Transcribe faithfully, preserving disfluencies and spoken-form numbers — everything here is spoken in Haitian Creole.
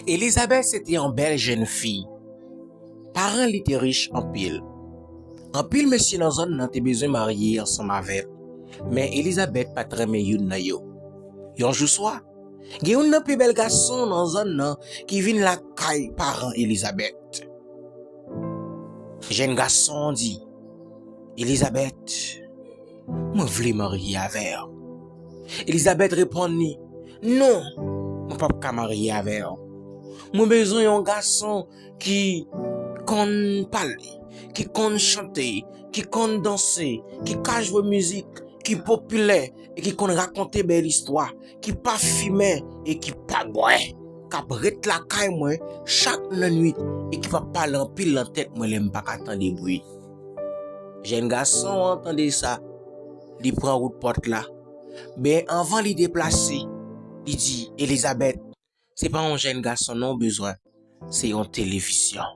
Elizabeth se te yon bèl jèn fi. Paran li te rich anpil. Anpil mesye nan zòn nan te bezwen marye ansanm avè l. Men Elizabeth pa t renmen youn nan yo. Yon jou swa, gen youn nan pi bèl gason nan zòn nan ki vin lakay paran Elizabeth. Jèn gason an di, Elizabeth, mwen vle marye avè w. Elizabeth reponn li, non, mwen p ap ka marye avè w. Mwen bezwen yon gason ki konn pale, ki konn chante, ki konn danse, ki ka jwe mizik, ki popilè e ki konn rakonte bèl istwa, ki pa fimen e ki pa bwè, k ap ret lakay mwen chak nannwit e ki p ap pale anpil nan tèt mwen lè m pa ka tande bri. Jèn gason an tande sa, li pran wout pòt la. Men anvan li deplase, li di, Elizabeth, se pa yon jèn gason non w bezwen, se yon televizyon.